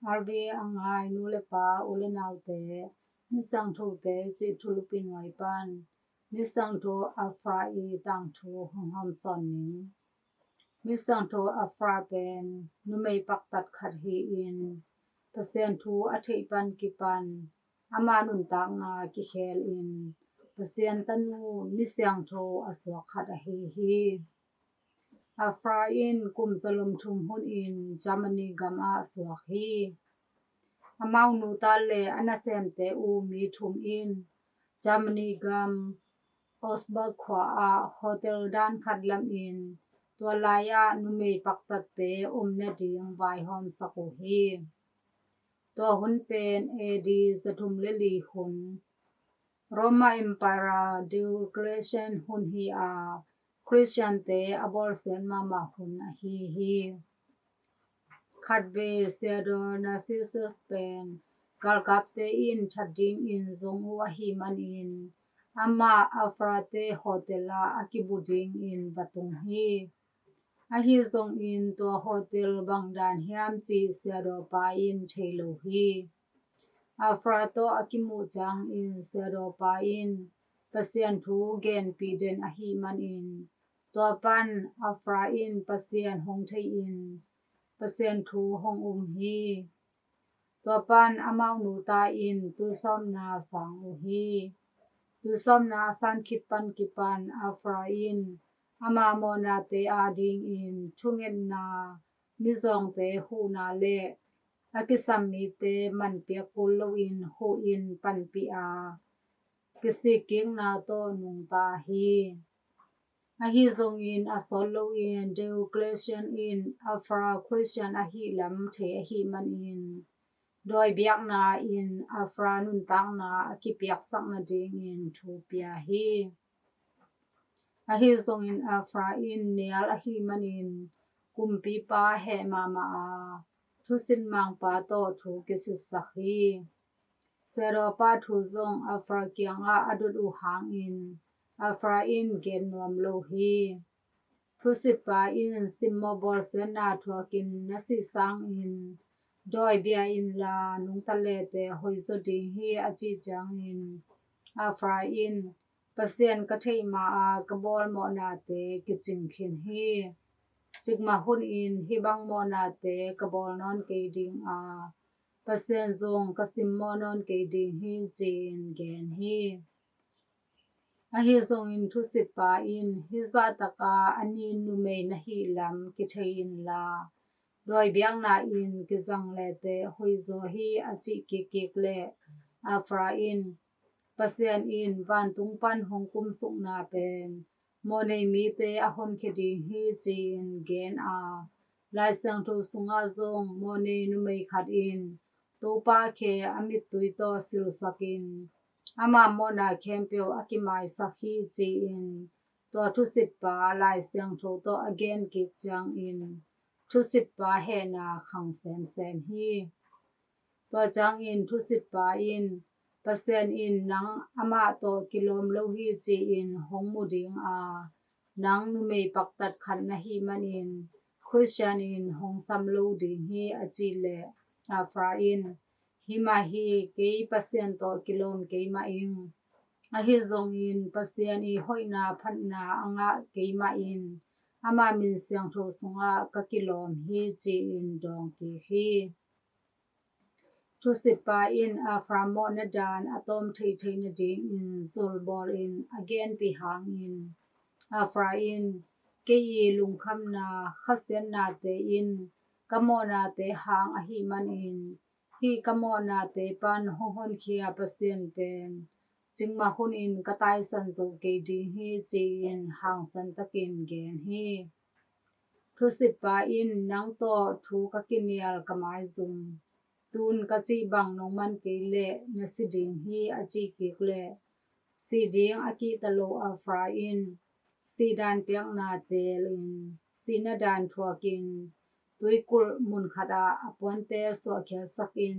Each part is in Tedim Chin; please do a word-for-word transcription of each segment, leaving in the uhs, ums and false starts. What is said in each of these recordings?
R V A a ngai nu le pa, u le naute, Misiangthote cih thulupi nuai pan Misiangtho Afra i tangthu hong hawmsawn ning. Misiangtho Afra pen numei paktat khat hi-in, Pasian thu a theih pan kipan ama nuntakna kikhelin Pasian tanu misiangtho a suak khat ahi hi. Afra in kum zalom thum hunin Germany gamah suak hi. Amau nuta le a nasemte uh mi thum in Germany gam Augsburg khua ah hotel dan khat lamin tua lai-ah numei paktatte om nading vaihawmsak uh hi. Tua hun pen A D zathum le li hun, Roma Emperor Diocletian hun hi a, Khristiante a bawlsiat mahmah hun ahi hi. Khatvei Theodore Narcissus pen galkapte in that dingin zong uh ahih manin amah Afrate hotel ah a kibu dingin va tung hi. Ahi zongin tua hotel bang dan hiam cih siadawpa in thei lo hi. Afra tawh a kimuh ciangin siadawpa in Pasian thu genpih den ahih manin tua pan Afra in Pasian hong thei-in Pasian thu hong um hi. Tua pan amau nuta in tuisawpna sang uh hi. Tuisawpna a san khit pan kipan Afra in ama mawhnate adingin thungetna, mizawngte huhna le a kisam mite manpiak kul loin huhin panpih a, kisikkikna tawh nungta hi. Ahi zongin a sawt loin Diocletian in Afra Khristian ahih lam thei ahih manin dawi biakna in Afra nuntakna a kipiaksak nadingin thu pia hi. Ahi zongin Afra in nial ahih manin kumpipa heh mahmah a, thusit mangpa tawh thu kisitsak hi. Siadawpa thu zong Afra kiangah a dot uh hangin Afra in gen nuam lo hi. Thusitpa in simmawh bawlsiatna thuakin na sih sangin dawi bia inla nungta lete hoizaw ding hi a cih ciangin Afra in Pasian ka theih ma-a ka bawl mawhnate kicing khin hi. Cikmah hunin hih bang mawhnate ka bawl nawn kei ding a, Pasian zong ka simmawh nawn kei ding hi ci-in gen hi. Ahi zongin thusitpa in hih zahtaka a nin numei na hih lam kithei inla dawi biakna in kizang lete hoizaw hi a cih kikkik leh Afra in Pasian in vantung pan hong kumsukna pen mawhnei mite a honkhia ding hi ci-in gen a, Lai Siangtho sungah zong mawhnei numei khat in Topa khe a mittui tawh silsakin ama mawhna khempeuh a kimaisak hi ci-in tua thusitpa Lai Siangtho tawh a gen kik ciangin thusitpa hehna khang semsem hi. Tua ciangin thusitpa in Pasian in nang amah tawh kilawm lo hi ci-in hong mu ding a, nang numei paktat khat na hih manin Khristian in hong sam lo ding hi a cih leh Afra in hi mah hi, kei Pasian tawh kilawm kei mah ing. Ahi zongin Pasian i hoihna phatna a ngah kei mah in ama min siangtho sungah ka kilawm hi ci-in dawng kik hi. Thusitpa in Afra mawhna dan a tawm theihtheih nadingin zulbawl in a genpih hangin Afra in kei i lungkhamna khasiatnate in ka mawhnate hang ahih manin hih ka mawhnate pan hong honkhia Pasian pen cikmah hunin ka taisan zo kei ding hi ci-in hangsan takin gen hi. Thusitpa in nang tawh thu ka kinial ka maizum, tun ka cih bang nong man kei leh na si ding hi a cih kik leh si ding a kihta lo Afra in sihdan piakna teelin sihna dan thuakin tuikulh munkhat ah a puante suahkhiatsakin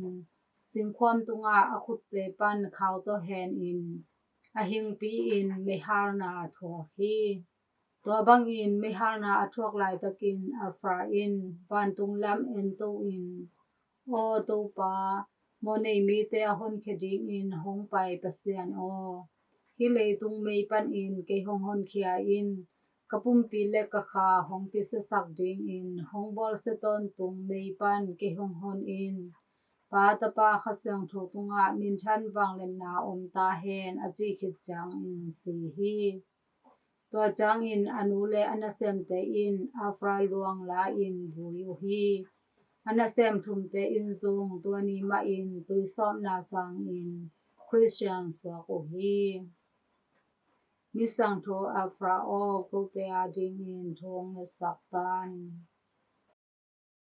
singkhuam tungah a khutte pan khau tawh henin a hingpi in meihalna thuak hi. Tua bangin meihalna a thuak laitakin Afra in vantung lam ento in Aw Topa, mawhnei mite a honkhia dingin hong pai Pasian aw, hih leitung mei panin kei hong honkhia in. Ka pumpi le ka kha hong kisiasak dingin hong bawlsia tawntung mei pan kei hong hon in. Pa, Tapa, Kha Siangtho tungah minthan vangliatna om ta hen, a ci khit ciangin si hi. Tua ciangin a nu le a nasemte in Afra luang la-in vui uh hi. A nasem thumte in zong tua ni mahin tuisawpna sangin Khristian suak uh hi. Misiangtho Afra aw, kote adingin thu hong ngetsak tan.